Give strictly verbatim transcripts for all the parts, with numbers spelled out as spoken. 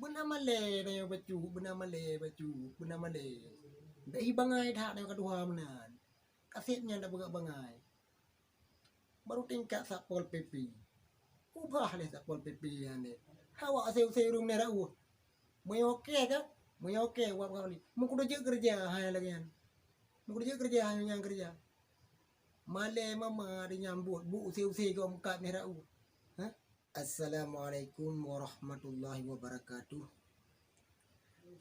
Beuna malèe tanyoe bacut, beuna malèe bacut, beuna malèe. Bèk hi bangai that tanyoe ka tuha meunan. Kaseb nyan tapeugah bangai. Baru tingkat Satpol P P. Ubah lé Satpol P P nyan deh. Awak usé-usé ureueng meunara ueh. Meunyoe oke ka? Meunyoe oke, wak kali. Meukudu jeuet keureuja hai lagèe nyan. Meukudu jeuet keureuja hai nyang keureuja. Malèe mama di nyambut, bu usé-usé gom kat meunara ueh. Ha? Assalamualaikum warahmatullahi wabarakatuh.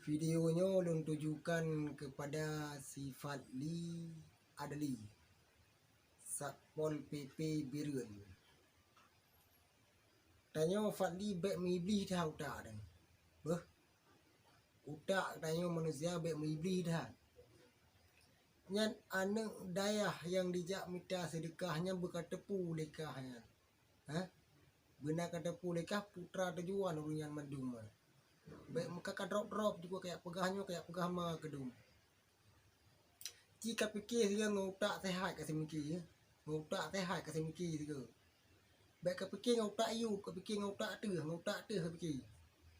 Video nyoe lôn tujukan kepada si Fadli Adli, Satpol P P Bireuen. Tanyoe Fadli bèk meuiblih that utak tanyoe. Beuh. Utak tanyoe manusia bèk meuiblih that. Nyan aneuk dayah nyang dijak mita seudeukah nyan beukateupeu lé kah nyan. Hah? Beuna kateupeu lé kah putra tujuan ureueng nyan mandum. Bèk meuka ka drop-drop juga kayak peugah nyoe, kayak peugah ma keudum. Ci kapike sigoe ngon utak sehat kaseumiké, ya. Ngon utak sehat kaseumiké sigoe. Bèk kapike ngon utak yub, kapike ngon utak teuh, ngon utak teuh kapike.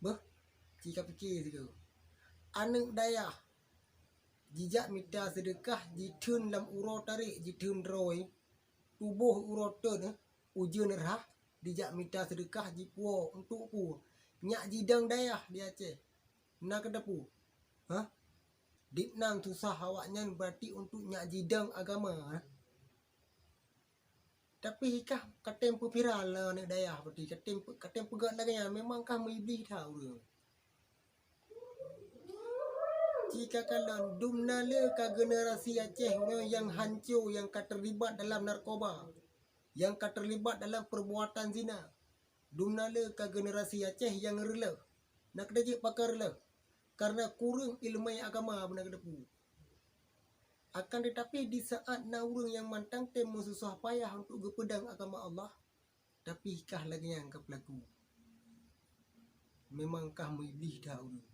Beuh, ci kapike sigoe. Aneuk dayah jijak mita seudeukah, jitheun lam uroe tarek, jitheun droe, tuboh uroe teun, ujeuen rhah, dijak mita seudeukah jipuwoe untuk peue? Nyak jidong dayah di Aceh. Na kateupeu? Hah? Diknan susah awaknyan berarti untuk nyak jidong agama, hah? Tapi hikah katém peuviral aneuk dayah berarti katém, katém peugah lagèe nyan, memang kah meuiblih that ureueng. Jika kalon dum na le ka generasi Aceh ureueng nyang hanco, nyang ka terlibat dalam narkoba, nyang ka terlibat dalam perbuatan zina. Dum na le ka generasi Aceh nyang reuloh. Na keudeh jeuet pakon reuloh? Karena kureueng ileumèe agama beuna kateupeu. Akan tetapi di saat na ureueng nyang mantang tém meususah payah untuk geupeudong agama Allah, tapi kah lagèe nyan ka peulaku. Memang kah meuiblih that ureueng.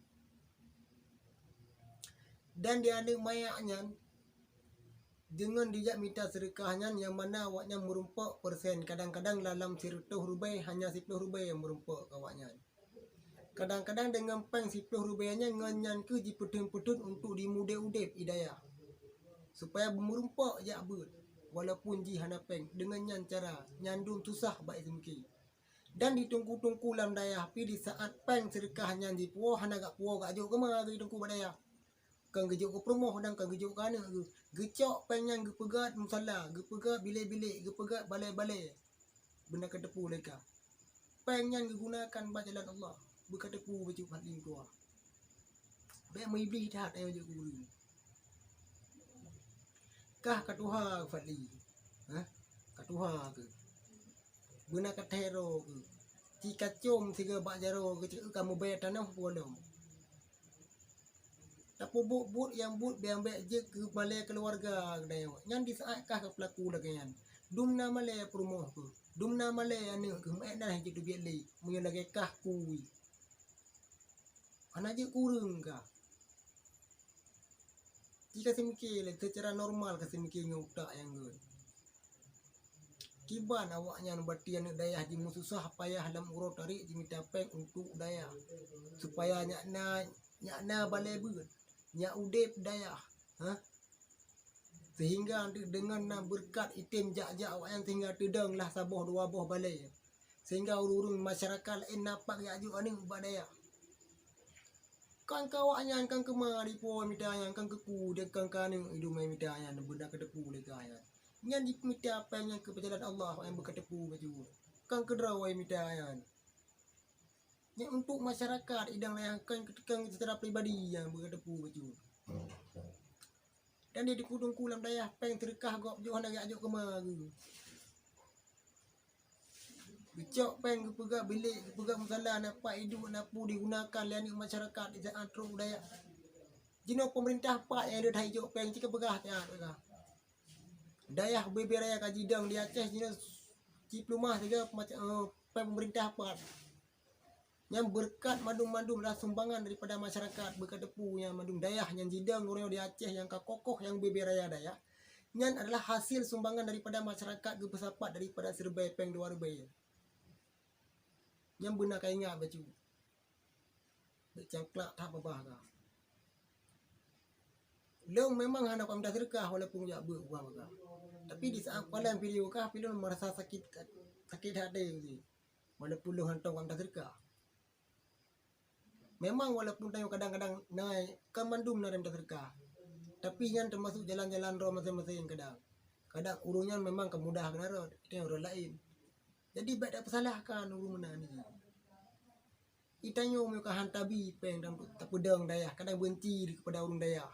Dan di aneuk mayak nyan, deungon dijak mita seudeukah nyan, nyang mana awaknyan meurumpok persen, kadang-kadang dalam sireutôh ribèe hanya siploh ribèe nyang meurumpok keu awaknyan. Kadang-kadang deungon péng siploh ribèe nyan, ngon nyan kheueh jipeutheun-peutheun untuk dimudép-udép i dayah, supaya meurumpok jak beuet, walaupun jih hana péng. Deungon nyan cara, nyan dum susah bak iseumiké. Dan di teungku-teungku lam dayah pih di saat péng seudeukah nyan jipuwoe, hana gak puwoe gak jok keuma geuh teungku bak dayah. Kon geujok keu peurumoh dan kon geujok keu aneuk geuh. Geucok péng nyan geupeugöt musala, geupeugöt bilék-bilék, geupeugöt balè-balè. Beuna kateupeu lé kah. Péng nyan geugunakan bak jalan Allah. Beukateupeu bacut that lingkoe. Bèk meuiblih that ayah jeuet keu ureueng. Kah ka tuha Fadli? Hah? Ka tuha keuh? Beuna ka thèe droe keuh? Ci kacom sigoe bak jaroe keuh, ci ka meubèe tanoh peue lom. Tapeubuet buet nyang buet nyang bèk jeuet keu malèe keuluwarga geutanyoe. Nyan di saat kah ka peulaku lagèe nyan. Dum na malèe peurumoh keuh, dum na malèe aneuk keuh, meu'èk na jeuet teubiet lé, meunyoe lagèe kah kui. Hana jeuet keu ureueng kah. Ci kaseumiké lé, seucara normal kaseumiké ngon utak nyang gèt. Kiban awaknyan bati aneuk dayah jimeususah payah lam uroe tarek jimita péng untuk dayah, supaya nyak na, nyak na balè beuet, nyak udép dayah, hah? Sehingga deungon na beureukat item jak-jak awaknyan sehingga teudong lah saboh dua boh balè. Sehingga ureueng-ureueng masyarakat laén na pat jak jok aneuk bak dayah. Kon keu awaknyan, kon keu ma dipo mita nyan, kon keu ku, dan kon keu aneuk idumé mita nyan, beuna kateupeu lé kah nyan. Nyan jimita péng nyan keu peujalan Allah, nyang beukateupeu bacut. Kon keu droe mita nyan. Nyan untuk masyarakat idang laén, kon keu, kon secara pribadi nyang beukateupeu bacut. Dan di teungku-teungku lam dayah péng seudeukah gob jok hana geujok keu ma geuh. Geucok péng geupeugah bilék, geupeugah musala, na pat iduek, na peue digunakan lé aneuk masyarakat di saat trok dayah. Jinoe peumeurintah pat nyang deuh that ijok péng, ci kapeugah that peugah. Dayah ubé-bé raya ka jidong di Aceh jinoe ciplumas tiga macam, eh, péng peumeurintah pat. Nyan beureukat mandum-mandum adalah sumbangan daripada masyarakat, beukateupeu nyan mandum dayah nyang jidong uroe nyoe di Aceh nyang ka kokoh nyang ubé-bé raya dayah. Nyan adalah hasil sumbangan daripada masyarakat geupeusapat daripada siribèe péng dua ribèe. Nyan beuna ka ingat bacut. cangklak that babah kah. Lôn memang hana kuminta seudeukah walaupun jak beuet ubak kah. Tapi di saat paleng video kah, pi lôn merasa sakit, sakit hati. Walaupun lôn hantom kuminta seudeukah. Memang walaupun tanyoe kadang-kadang na, kan mandum na minta seudeukah. Tapi nyan termasuk jalan-jalan droe maséng-maséng kadang. Kadang ureuëng nyan memang keumudah keunan rot, itu yang ureuëng laén. Jadi bèk tapeusalahkan ureuëng meunan nyan. Itanyoe meunyoe ka han tabi péng dan tapeudong dayah, kadang beunci di keupada ureuëng dayah.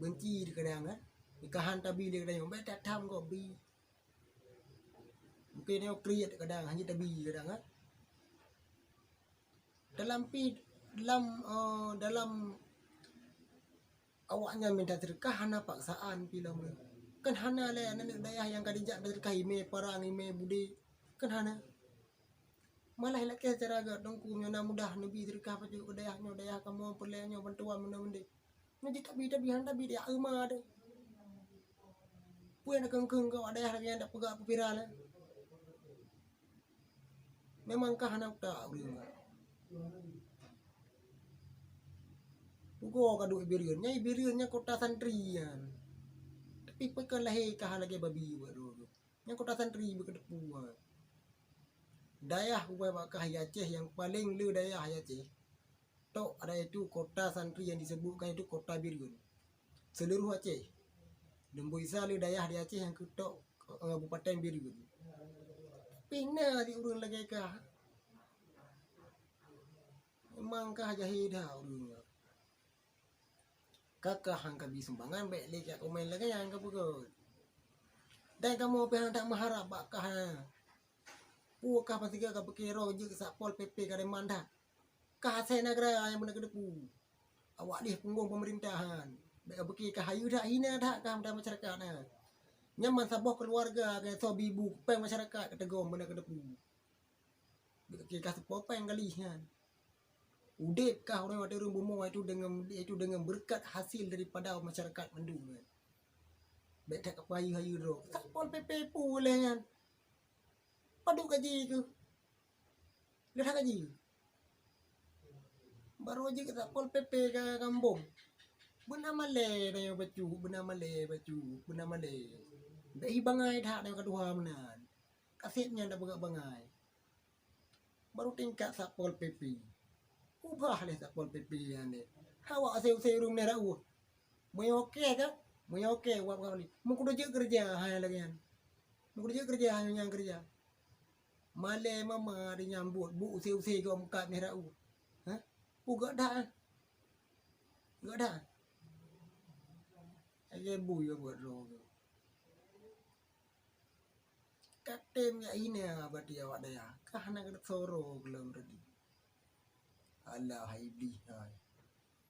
Beunci di kadang kan. Ka han tabi lé tanyoe, bèk tatham gob bi. Mungkin nyoe kriet kadang, hana tabi kadang kan. Dalam pi, dalam, eh, dalam awaknyan minta seudeukah hana paksaan pi lom. Kan hana lé aneuk dayah nyang ka dijak seudeukah imè parang, imè budé. Kan hana. Malah lakèe cara gèt dongku nyoe na mudah neubi seudeukah pacut keu dayah nyoe, dayah kamoe peureulèe nyoe bantuan meunan meunan. Nyoe jitabi-tabi han tabi dayah euma deh. Peue na keung-keung keu awak dayah lagèe nyan dak peugah peue viral, eh. Memang kah hana utak ureuëng nyan. Pugoe ka duek Ibirieun. Nyan Ibirieun nyan kota santri nyan. Tapi pakon lahé kah lagèe babi buet droe. Nyan kota santri beukeudeupu. Dayah ubak kah di Aceh nyang paleng le dayah di Aceh. Tok ada itu kota santri yang disebutkan itu kota Birieun. Seluruh Aceh. Leumboi sa le dayah di Aceh nyang keutok, eh, Kabupaten Birieun. Tapi na di ureuëng lagèe kah. Memang kah jahé that ureuëng nyan. Kakah nyang kabi sumbangan bèk lé jak komen lagèe nyan ka peugah. Dan kamoe pih han that meuharap bak kah nyan. Peue kah pastiga ka pike roh jeuet Satpol P P ka deungon that. Kah asèe nanggroe nyang beuna keudeupu. Awak lheueh punggong peumerintahan. Bèk ka pike kah hayeue that, hina that kah meudan masyarakat nyan. Nyan ban saboh keuluwarga keu soe bi bu péng masyarakat ka teugom beuna keudeupu. Bèk ka Satpol P P galih nyan. Udép kah ureuëng watèe ureuëng bumoe itu deungon, itu deungon beureukat hasil daripada masyarakat mandum nyan. Bèk that ka peuhayeue-hayeue droe. Satpol P P peue lé nyan. Padub gaji keuh. Lé that gaji. Baru jeuet Satpol P P ka kambong. Beuna malèe tanyoe bacut, beuna malèe bacut, beuna malèe. Bèk hi bangai that tanyoe ka tuha meunan. Kaseb nyan dak peugah bangai. Baru tingkat Satpol P P. Ubah lé Satpol P P nyan deh. Awak usé-usé ureuëng meuneh raoh. Meunyoe oke kan? Meunyoe oke, wak kali. Meukudu jeuet keureuja hai lagèe nyan. Meukudu jeuet keureuja hai nyang keureuja. Malèe mama dinyambut, bu usé-usé gom kat meuneh raoh. Hah? Peugah dah. Peugah dah. Lagèe bui buet droe. Katem jak hina bati awak dayah, kah na keuneuk soro keulom reudi. Alah hai Iblih hai.